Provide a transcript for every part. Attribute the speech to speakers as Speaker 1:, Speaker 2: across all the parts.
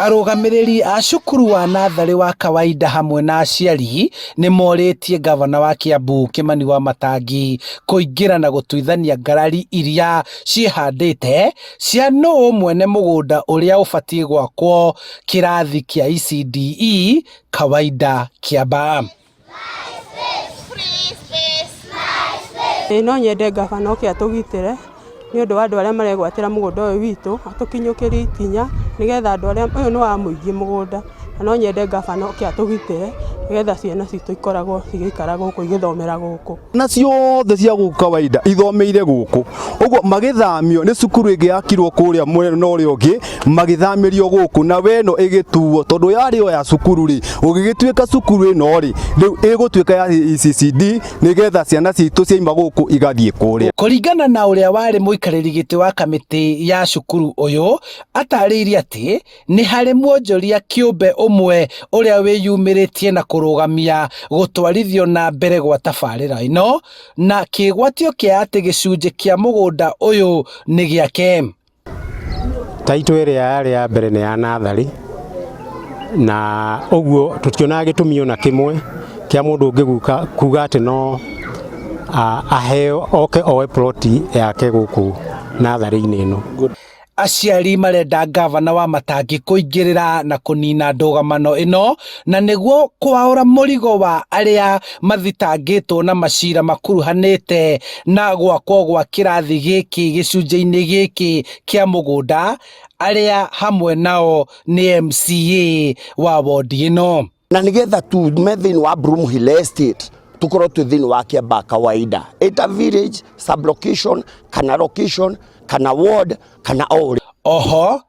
Speaker 1: Arũgamĩrĩri a cukuru wa natharĩ wa Kawaida hamwe na aciari nĩ morĩtie ngavana wa Kiambu Kimani Wamatangi kũingĩra na gũtuithania ngarari iria ciĩhandĩte cia nũũ mwene mũgũnda ũrĩa ũbatiĩ gwakwo kĩrathi kĩa ECDE Kawaida Kiambaa.
Speaker 2: Ĩĩ no nyende ngavana oke atũgitĩre nĩ ũndũ wa andũ arĩa maregwatĩra mũgũnda ũyũ witũ, atũkinyũkĩrie ikinya nĩgetha andũ arĩa, ũyũ nĩ wa mũingĩ mũgũnda, na no nyende ngavana oke atũgitĩre nĩgetha ciana citũ ikoragwo cigĩikara gũkũ igĩthomera gũkũ.
Speaker 3: Na ciothe cia gũkũ Kawaida ithomeire gũkũ, ũguo magĩthamio nĩ cukuru ĩngĩ yakirwo kũrĩa mwena ũrĩa ũngĩ, magĩthamĩrio gũkũ na weno ĩgĩtuo tondũ yarĩ o ya cukuru rĩ, ũgĩgĩtuĩka cukuru ĩno rĩ, rĩu ĩgũtuĩka ya ECCD nĩgetha ciana citũ ciaima gũkũ igathiĩ kũrĩa.
Speaker 1: Kũringana na ũrĩa warĩ mũikarĩri gĩtĩ wa kamĩtĩ ya cukuru ũyũ, atarĩirie atĩ nĩ harĩ mwonjoria kĩũmbe ũmwe ũrĩa wĩyumĩrĩtie na kũrũgamia gũtwarithio na mbere gwa tabarĩra ĩno na kĩgwatio kĩa atĩ gĩcunjĩ kĩa mũgũnda ũyũ nĩ gĩake.
Speaker 4: Taitũ ĩrĩa yarĩ ya mbere nĩ ya natharĩ, na ũguo tũtionaga gĩtũmi ona kĩmwe kĩa mũndũ ũngĩ guka kuga atĩ no aheo oke oe ploti yake gũkũ natharĩ-inĩ ĩno.
Speaker 1: Aciari marenda ngavana wa Matangi kũingĩrĩra na kũnina ndũgamano ĩno na nĩguo kwaũra mũrigo wa arĩa mathitangĩtwo na macira makuruhanĩte na gwakwo gwa kĩrathi gĩkĩ gĩcunjĩ-inĩ gĩkĩ kĩa mũgũnda, arĩa hamwe nao nĩ MCA wa wondi ĩno.
Speaker 5: Na nigetha tume thĩinĩ wa Broomhill Estate tukorwo twĩ thĩinĩ wa Kiambaa Kawaida, ita village, sub location kana location kana ward kana o ũrĩa.
Speaker 1: Oho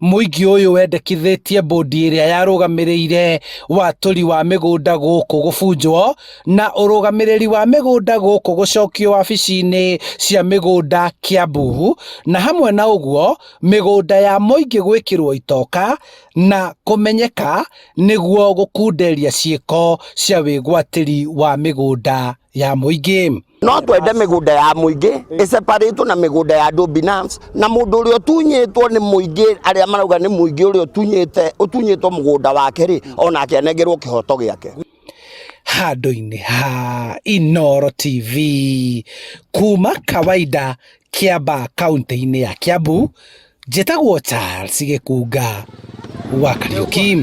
Speaker 1: mũingĩ ũyũ wendekithĩtie bodi ĩrĩa yarũgamĩrĩire watũri wa mĩgũnda gũkũ gũbunjwo na ũrũgamĩrĩri wa mĩgũnda gũkũ gũcokio wabici-inĩ cia mĩgũnda Kiambu, na hamwe na ũguo mĩgũnda ya mũingĩ gwĩkĩrwo itoka na kũmenyeka nĩguo gũkunderia ciĩko cia wĩgwatĩri wa mĩgũnda ya mũingĩ.
Speaker 5: No twende mĩgũnda ya mũingĩ ĩseparĩtwo na mĩgũnda ya andũ binafsi, na mũndũ ũrĩa ũtunyĩtwo nĩ mũingĩ, arĩa marauga nĩ mũingĩ ũrĩa ũtunyĩte ũtunyĩtwo mũgũnda wake rĩ, onake anengerwo kĩhoto gĩake.
Speaker 1: Handũ-inĩ ha Inooro TV kuma Kawaida Kiambaa kaunti-inĩ ya Kiambu, njĩtagwo Charles Gĩkunga wa Kariũki.